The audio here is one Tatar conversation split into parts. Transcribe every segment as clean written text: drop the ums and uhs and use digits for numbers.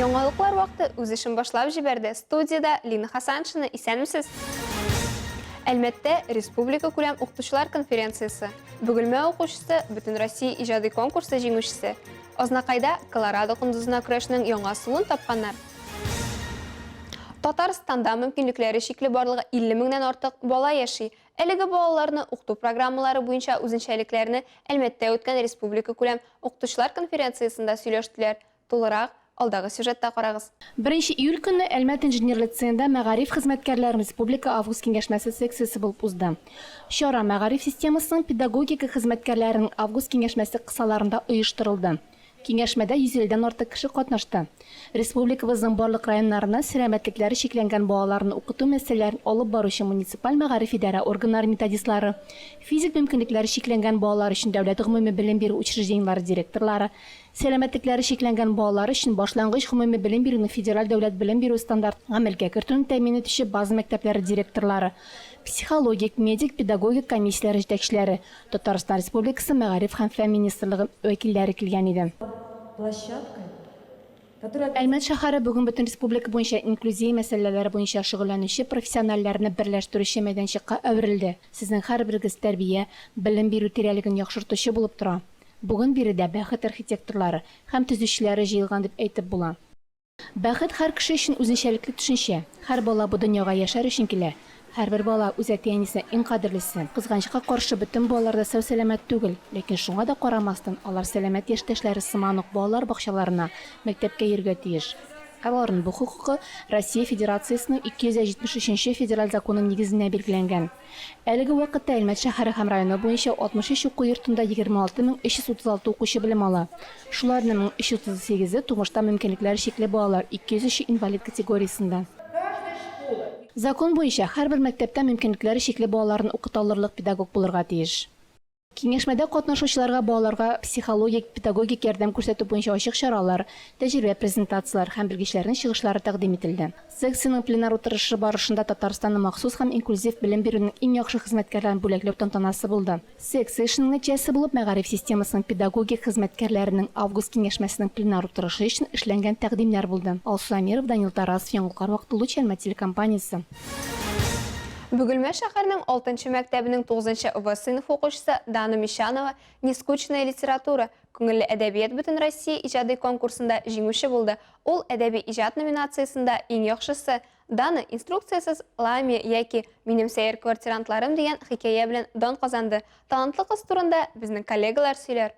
Яңалыклар вакыты үз эшен башлап җибәрде. Студиядә Лина Хасаншина. Исәнмесез! Әлмәттә республика күләм укытучылар конференциясе. Бөгелмә укучысы Бөтенроссия иҗади конкурсы җиңүчесе. Азнакайда Колорадо кондызына көрәшнең яңа ысулын тапканнар. Татарстанда мөмкинлекләре чикле барлыгы 50 меңнән артык бала яши. Әлеге балаларны укыту программалары буенча үзенчәлекләрне Әлмәттә үткән республикакүләм укытучылар конференциясендә сөйләштеләр. Тулырак, алдагы сюжетта карагыз. Беренче июль көнне Әлмәт инженер лицеенда мәгариф хезмәткәрләренең республика август киңәшмәсе секциясе булып узды. Чара мәгариф системасының педагогика хезмәткәрләренең август киңәшмәсе кысаларында оештырылды. Киңәшмәдә 150 дән артык кеше катнашты. Республикабызның барлык районнарыннан сәламәтлекләре чикләнгән балаларны укыту мәсьәләләрен алып баручы муниципаль мәгариф идарә органнары методистлары, физик мөмкинлекләре чикләнгән балалар өчен дәүләт гомуми белем бирү учреждениеләре директорлары, сәламәтлекләре чикләнгән балалар өчен башлангыч гомуми белем бирүнең федераль дәүләт белем бирү стандартын гамәлгә кертүне тәэмин итүче база мәктәпләре директорлары, психологик, медик-педагогик комиссияләре җитәкчеләре, Татарстан Республикасы Мәгариф һәм фән министрлыгы вәкилләре килгән иде. Әлмәт шәһәре бүген бөтен республика буенча инклюзия мәсьәләләре буенча шөгыльләнүче профессиональләрне берләштерүче мәйданчыкка әверелде. Сезнең һәрберегез тәрбия, белем бирү тирәлеген яхшыртучы булып тора. Бүген биредә бәхет архитекторлары һәм төзүчеләре җыелган дип әйтеп була. Бәхет һәр кеше өчен үзенчәлекле төшенчә. Һәр бала бу дөньяга яшәр өчен килә. Һәрбер бала, үз әти-әнисенә иң кадерлесе. Кызганычка каршы, бөтен балалар да сау-сәламәт түгел. Ләкин шуңа да карамастан, алар сәламәт яшьтәшләре сыман ук балалар бакчаларына, мәктәпкә йөрергә тиеш. Ә аларның бу хокукы Россия Федерациясенең 273 нче Федераль законы нигезендә билгеләнгән. Әлеге вакытта Әлмәт шәһәре һәм районы буенча 63 уку йортында 26 336 укучы белем ала. Шуларның 1338-е тумышта мөмкинлекләре чикле балалар, 203-е инвалид категориясендә. Закон буенча, һәрбер мәктәптә мөмкинлекләре чикле балаларны укыта алырлык педагог булырга тиеш. Киңәшмәдә катнашучыларга балаларга психологик, педагогик ярдәм күрсәтү буенча ачык чаралар, тәҗрибә презентацияләр һәм белгечләрнең чыгышлары тәкъдим ителде. Секциянең пленар утырышы барышында Татарстанның махсус һәм инклюзив белем бирүнең иң яхшы хезмәткәрләрен бүләкләү тантанасы булды. Секция эшенең нәтиҗәсе булып мәгариф системасының педагогик хезмәткәрләренең август киңәшмәсенең пленар утырышы өчен эшләнгән тәкъдимнәр булды. Алсу Әмиров, Данил Тарасов, Яңалыклар вакыты, Луч Әлмәт телекомпаниясе. Бөгелмә шәһәренең алтынчы мәктәбенең тугызынчы В сыйныф укучысы Дана Мещанова Нескучная литература, Күңелле әдәбият Бөтенроссия иҗади конкурсында җиңүче булды. Ул Әдәби иҗат номинациясендә иң яхшысы. Дана Инструкциясез Ламия яки Минем сәер квартирантларым дигән хикәя белән дан казанды. Талантлы кыз турында безнең коллегалар сөйләр.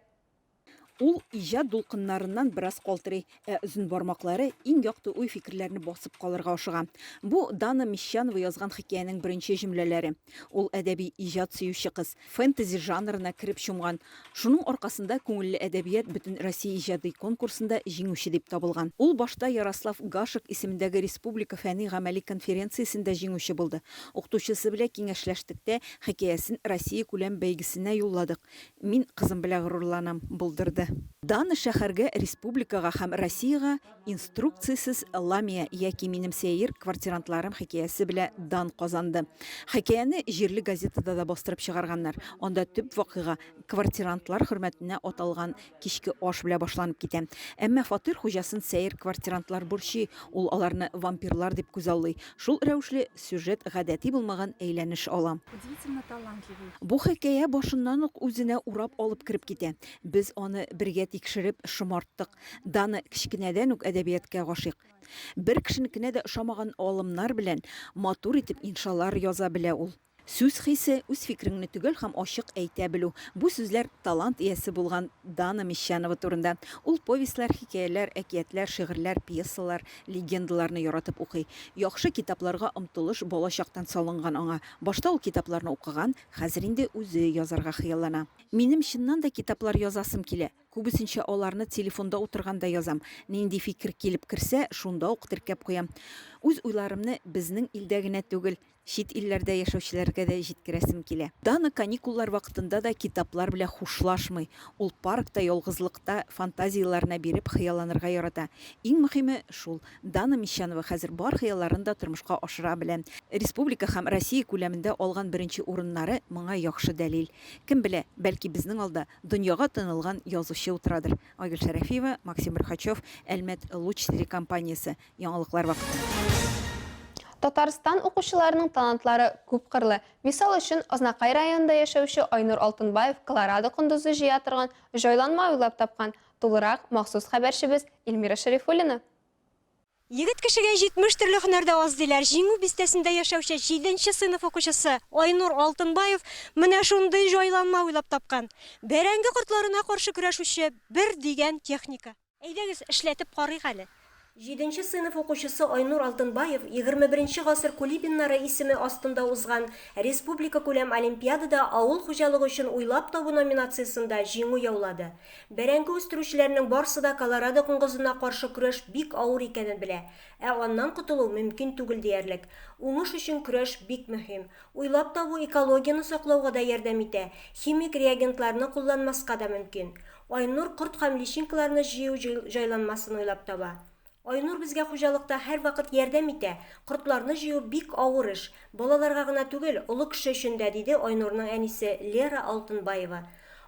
Ул иҗат дулкыннарыннан бераз калтырый, ә озын бармаклары иң якты уй-фикерләрне басып калырга ашыга. Бу, Дана Мещанова язган хикәянең беренче җөмләләре. Ул әдәби иҗат сөюче кыз, фэнтези жанрына кереп чумган. Шуның аркасында Күңелле әдәбият Бөтенроссия иҗади конкурсында җиңүче дип табылган. Ул башта Ярослав Гашек исемендәге республика фәнни-гамәли конференциясендә җиңүче булды. Укытучысы белән киңәшләштек тә, хикәясен Россиякүләм бәйгесенә юлладык. Мин кызым белә горурланам, булдырды. Дана шәһәргә, республикага һәм Россиягә инструкциясез Ламия яки Минем сәер квартирантларым хикәясе белә дан казанды. Хикәяне җирле газетада да бастырып чыгарганнар. Анда төп вакыйга квартирантлар хөрмәтенә аталган кичке аш белә башланып китә. Әмма фатир хуҗасын сәер квартирантлар борчый, ул аларны вампирлар дип күзаллый. Шул рәвешле сюжет гадәти булмаган әйләнеш ала. Удивительно талантливый. Бу хикәя башыннан ук үзенә урап алып кереп китә. Без аны бергә тикшереп, шомарттык. Дана кечкенәдән үк әдәбияткә гашыйк. Бер кешенекенә дә ошамаган алымнар белән матур итеп иншалар яза белә ул. Сүз хисе, үз фикереңне төгәл һәм ачык әйтә белү, бу сүзләр талант иясе булган Дана Мещанова турында. Ул повестьлар, хикәяләр, әкиятләр, шигырьләр, пьесалар, легендаларны яратып укый. Яхшы китапларга омтылыш балачактан салынган аңа. Башта ул китапларны укыган, хәзер инде үзе язарга хыяллана. Минем чыннан да китаплар язасым килә. Күбесенчә аларны телефонда утырганда язам. Нинди фикер килеп керсә, шунда ук теркәп куям. Үз уйларымны безнең илдә генә түгел, чит илләрдә яшәүчеләргә дә җиткерәсем килә. Дана каникуллар вакытында да китаплар белән хушлашмый. Ул паркта ялгызлыкта фантазияләренә биреп хыялланырга ярата. Иң мөхиме шул, Дана Мещанова хәзер бар хыялларын да тормышка ашыра белә. Республика һәм Россия күләмендә алган беренче урыннары моңа яхшы дәлил. Кем белә, бәлки безнең алда дөньяга танылган язучы утырадыр. Айгөл Шәрәфиева, Максим Рыхачев, Әлмәт Луч телекомпаниясе. Яңалыклар вакыты. Татарстан укучыларының талантлары күпкырлы. Мисал өчен, Азнакай районында яшәүче Айнур Алтынбаев колорадо кондызы җыя торган җайланма уйлап тапкан. Тулырак, махсус хәбәрчебез Эльмира Шәрифуллина. Егет кешегә 70 төрле һөнәр дә аз, диләр. Җиңү бистәсендә яшәүче җиденче сыйныф укучысы Айнур Алтынбаев менә шундый җайланма уйлап тапкан. Бәрәңге кортларына каршы көрәшүче бер дигән техника. Әйдәгез, эшләтеп карыйк әле. Җиденче сыйныф укучысы Айнур Алтынбаев 21 нче гасыр Кулибиннары исеме астында узган республикакүләм олимпиадада авыл хуҗалыгы өчен уйлап табу номинациясендә җиңү яулады. Бәрәңге үстерүчеләрнең барсы да колорадо коңгызына каршы көрәш бик авыр икәнен белә. Ә аннан котылу мөмкин түгел диярлек. Уңыш өчен көрәш бик мөһим. Уйлап табу экологияне саклауга да ярдәм итә, химик реагентларны кулланмаска да мөмкин. Айнур корт һәм личинкаларны җыю җайланмасын уйлап таба. Айнур безгә хуҗалыкта һәрвакыт ярдәм итә. Кортларны җыю бик авыр эш. Балаларга гына түгел, олы кеше өчен дә, диде Айнурның әнисе Лера Алтынбаева.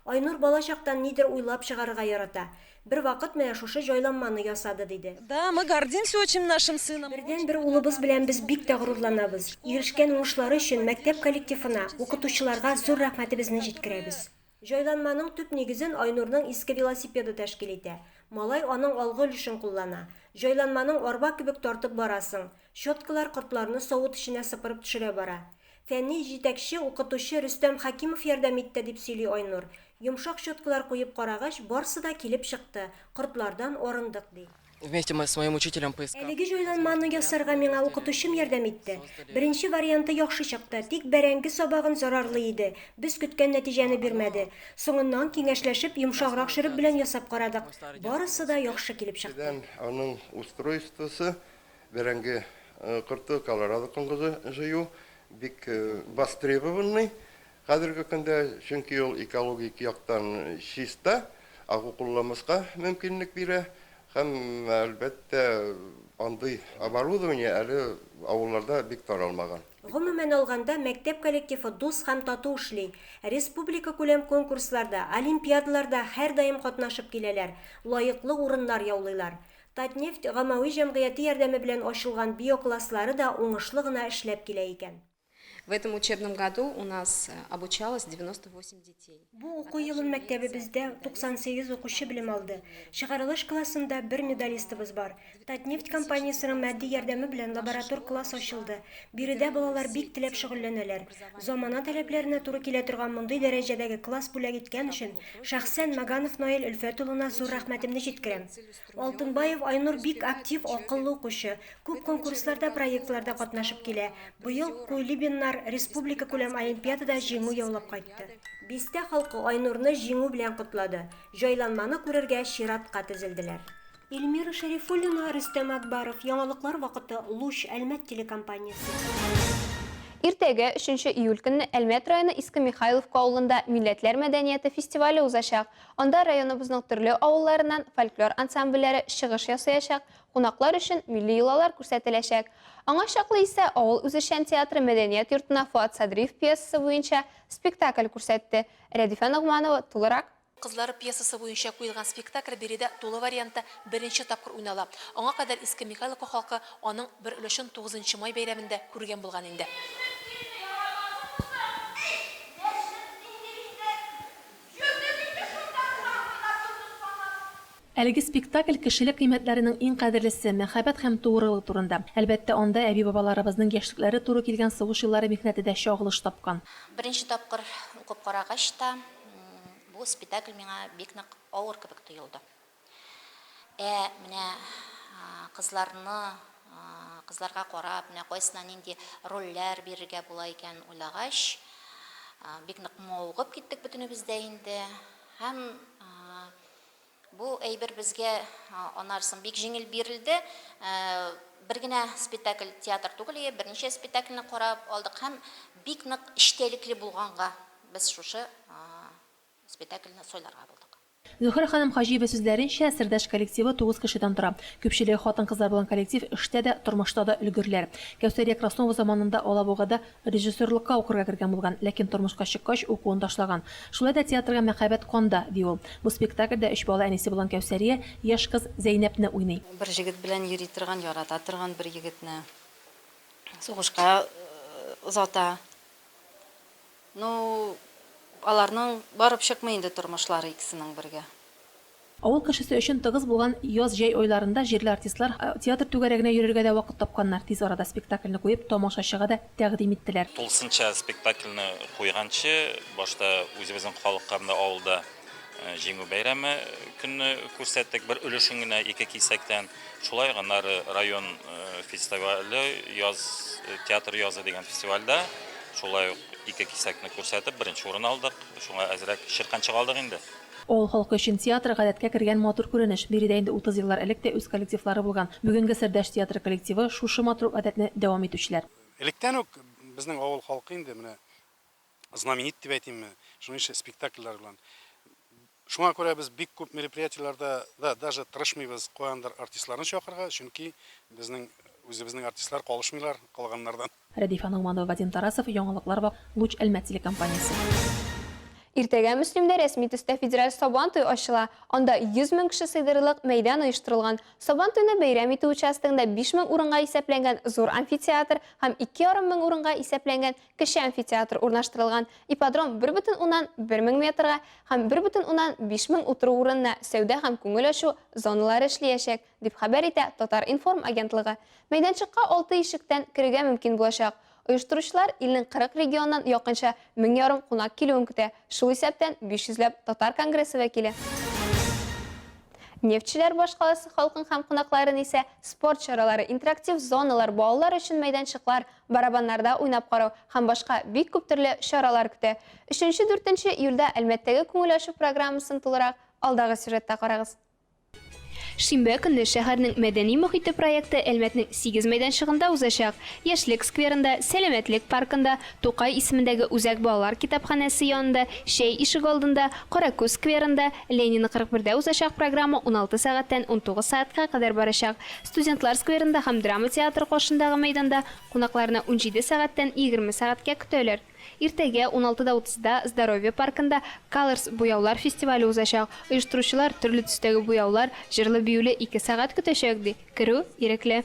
Айнур балачактан нидер уйлап чыгарырга ярата. Бервакыт менә шушы җайланманы ясады, диде. Да, мы гордимся очень нашим сыном. Бердәнбер улыбыз белән без бик тә горурланабыз. Ирешкән уңышлары өчен мәктәп коллективына, укытучыларга зур рәхмәтебезне җиткерәбез. Җайланманың төп нигезен Айнурның иске велосипеды тәшкил итә. Малай аның алгы өлешен куллана. Җайланманың арба кебек тартып барасың. Щеткалар кортларны савыт эченә сыпырып төшерә бара. Фәнни җитәкче, укытучы Рөстәм Хәкимов ярдәм итте, дип сөйли Айнур. Йомшак щеткалар куеп карагач, барсы да килеп чыкты, кортлардан арындык, ди. Вместе мы с моим учителем поискав. Әлеге җайланманы ясарга миңа укытучым ярдәм итте. Беренче варианты яхшы чыкты, тик бәрәңге сабагын зарарлый иде, без көткән нәтиҗәне бирмәде. Соңыннан, киңәшләшеп, йомшаграк шөреп белән ясап карадык. Барысы да яхшы килеп чыкты. Беренчедән, аның устройствосы, бәрәңге корты, колорадо коңгызы җыю бик востребованный хәзерге көндә, чөнки ул экологик яктан чиста, агу кулланмаска мөмкинлек бирә һәм, әлбәттә, андый оборудование әле авылларда бик таралмаган. Гомумән алганда, мәктәп коллективы дус һәм тату эшли. Республикакүләм конкурсларда, олимпиадаларда һәрдаим катнашып киләләр, лаеклы урыннар яулыйлар. Татнефть гаммәви җәмгыяте ярдәме белән ачылган биокласслары да уңышлы гына эшләп килә икән. В этом учебном году у нас обучалось 98 детей. Бу уку елын мәктәбебездә 98 укучы белем алды. Чыгарылыш классында бер медалистыбыз бар. Татнефть компаниясенең матди ярдәме белән лаборатор класс ачылды. Биредә балалар бик теләп шөгыльләнәләр. Замана таләпләренә туры килә торган мондый дәрәҗәдәге класс бүләк иткән өчен шәхсән Маганов Наил Өлфәт улына зур рәхмәтемне җиткерәм. Алтынбаев Айнур бик актив, акыллы укучы. Күп конкурсларда, проектларда катнашып килә. Быел Кулибиннар республикакүләм олимпиадада җиңү яулап кайтты. Бистә халкы Айнурны җиңү белән котлады, җайланманы күрергә чиратка тезелделәр. Эльмира Шәрифуллина, Рөстәм Акбаров, Яңалыклар вакыты, Луч, Әлмәт телекомпаниясе. Иртәгә, өченче июль көнне Әлмәт районы Иске Михайловка авылында Милләтләр мәдәнияте фестивале узачак. Анда районыбызның төрле авылларыннан фольклор ансамбльләре чыгыш ясаячак, кунаклар өчен милли йолалар күрсәтеләчәк. Аңа чаклы исә авыл үзешчән театры мәдәният йортына Фоат Садриев пьесасы буенча спектакль күрсәтте. Рәдифә Ногманова тулырак. Кызлары пьесасы буенча куелган спектакль биредә тулы вариантта беренче тапкыр уйнала. Аңа кадәр Иске Михайловка халкы аның бер өлешен Тугызынчы май бәйрәмендә күргән булган инде. Әлеге спектакль кешелек кыйммәтләренең иң кадерлесе, мәхәббәт һәм тугрылык турында. Әлбәттә, анда әби-бабаларыбызның яшьлекләре туры килгән сугыш еллары михнәте дә чагылыш тапкан. Беренче тапкыр укып карагач та, бу спектакль миңа бик нык авыр кебек тоелды. Ә менә кызларны, кызларга карап, менә кайсына нинди рольләр бирергә була икәнен уйлагач, бик нык мавыгып киттек бөтенебез дә инде. Һәм бу әйбер безгә аннары соң бик җиңел бирелде. Бер генә спектакль театр түгел ие, берничә спектакльне карап алдык һәм бик нык эчтәлекле булганга без шушы спектакльне сайларга булдык. Зөһрә ханым Хаҗиева сүзләренчә, Сердәш коллективы тугыз кешедән тора. Күпчелеге хатын-кызлар булган коллектив эштә дә, тормышта да өлгерләр. Кәүсәрия Краснова заманында Алабугада режиссерлыкка укырга кергән булган, ләкин тормышка чыккач, укуын ташлаган. Шулай да театрга мәхәббәт канда, ди ул. Бу спектакльдә өч бала әнисе булган Кәүсәрия яшь кыз Зәйнәпне уйный. Бер җегет белән йөри торган, ярата торган бер егетне сугышка озата. Ну, аларның барып чыкмый инде тормышлары икесенең бергә. Авыл кешесе өчен тыгыз булган яз-җәй айларында җирле артистлар театр түгәрәгенә йөрергә дә вакыт тапканнар, тиз арада спектакльне куеп, тамашачыга да тәкъдим иттеләр. Тулысынча спектакльне куйганчы, башта үзебезнең халыкка монда авылда Җиңү бәйрәме көнне күрсәттек, бер өлешен генә, ике кисәктән. Шулай ук аннары район фестивале, яз, театр язы дигән фестивальдә шулай ук ике кисәкне күрсәтеп, беренче урын алдык. Шуңа әзрәк чирканчык алдык инде. Авыл халкы өчен театр, гадәткә кергән матур күренеш. Биредә инде 30 еллар элек тә үз коллективлары булган. Бүгенге Сердәш театры коллективы, шушы матур гадәтне дәвам итүчеләр. Электән үк безнең авыл халкы инде менә знаменит дип әйтимме, шуның ише спектакльләр белән. Шуңа күрә без бик күп мероприятиеләрдә дә даже тырышмыйбыз каяндыр артистларны чакырырга, чөнки безнең үзебезнең артистлар калышмыйлар калганнардан. Рәдифә Ногманова, Вадим Тарасов, Яңалыклар вак, Луч Әлмәт телекомпаниясе. Иртәгә Мөслимдә рәсми төстә федераль Сабан туе ачыла. Анда 100 мең кеше сыйдырырлык мәйдан оештырылган. Сабантуйны бәйрәм итү участогында 5000 урынга исәпләнгән зур амфитеатр һәм 2500 урынга исәпләнгән Кече амфитеатр урнаштырылган. Ипподром 1,1 мең метрга һәм 1,5 мең утыру урынына сәүдә һәм күңел ачу зоналары эшлиячәк, дип хәбәр итә Татар-информ агентлыгы. Мәйданчыкка алты ишектән керергә мөмкин булачак. Оештыручылар илнең 40 регионыннан якынча 1500 кунак килүен көтә, шул исәптән 500 ләп татар конгрессы вәкиле. Нефтьчеләр башкаласы халкын һәм кунакларын исә спорт чаралары, интерактив зоналар, балалар өчен мәйданчыклар, барабаннарда уйнап карау һәм башка бик күп төрле чаралар көтә. Өченче-дүртенче июльдә Әлмәттәге күңел ачу программасын тулырак алдагы сюжетта карагыз. Шимбә көнне шәһәрнең мәдәни мохите проекты Әлмәтнең сигез мәйданчыгында узачак, Яшьлек скверында, Сәламәтлек паркында, Тукай исемендәге үзәк балалар китапханәсе янында, Чәй ишегалдында, Каракүз скверында, Ленина 41 дә узачак программа 16 сәгатьтән 19 сәгатькә кадәр барачак. Студентлар скверында һәм драма театры каршындагы мәйданда кунакларны 17 сәгатьтән 20 сәгатькә көтәләр. Иртәгә 16 да 30 да Здоровье паркында Colors буяулар фестивале узачак. Оештыручылар төрле төстәге буяулар, җырлы-биюле ике сәгать көтәчәк, ди. Керү, ирекле.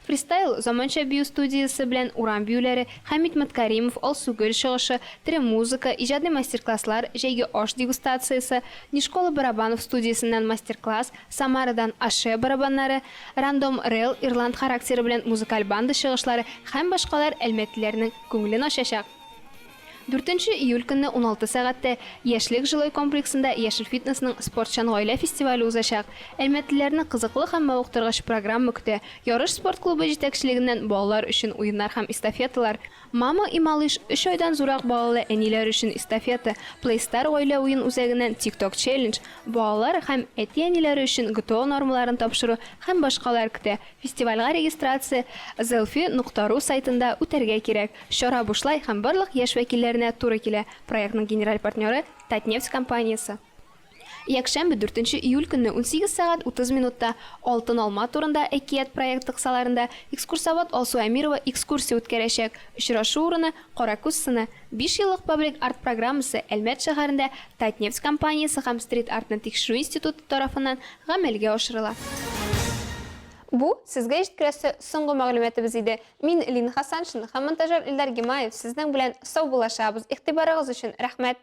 Фристайл заманча бию студиясе белән урам биюләре, Хәмит Маткаримов, Алсугөл чыгышы, тере музыка, иҗади мастер-класслар, җәйге аш дегустациясе, Нишкола барабанов студиясеннән мастер-класс, Самарадан Аше барабаннары, Рандом Рэл ирланд характеры белән музыкаль банда чыгышлары һәм башкалар әлмәтлеләрнең күңелен ачачак. Дүртенче июль көнне 16 сәгатьтә Яшьлек жилой комплексында Яшел фитнесның спортчан гаилә фестивале узачак. Әлмәтлеләрне кызыклы һәм мавыктыргыч программа көтә. Ярыш спорт клубы җитәкчелегеннән балалар өчен уеннар һәм эстафеталар, Мама и малыш өч айдан зуррак балалы әниләр өчен эстафета, Плейстар гаилә уен үзәгеннән TikTok челлендж, балалар һәм әти-әниләре өчен ГТО нормаларын тапшыру һәм башкалар көтә. Фестивальгә регистрация Zelfi нокта ру сайтында үтәргә кирәк. Чара бушлай һәм барлык яшь вәкилләренә туры килә. Проектның генераль партнеры, Татнефть компаниясе. Якшәмбе, дүртенче июль көнне 18 сәгать 30 минутта Алтын алма турында әкият проекты кысаларында экскурсовод Алсу Әмирова экскурсия үткәрәчәк. Очрашу урыны, Каракүз сыны. Биш еллык паблик арт программасы Әлмәт шәһәрендә Татнефть компаниясе һәм стрит-артны тикшерү институты тарафыннан гамәлгә ашырыла. Бу, сезгә җиткерәсе соңгы мәгълүматыбыз иде. Мин, Лина Хасаншина һәм монтажер Илдар Гимаев сезнең белән саубуллашабыз. Игътибарыгыз өчен рәхмәт!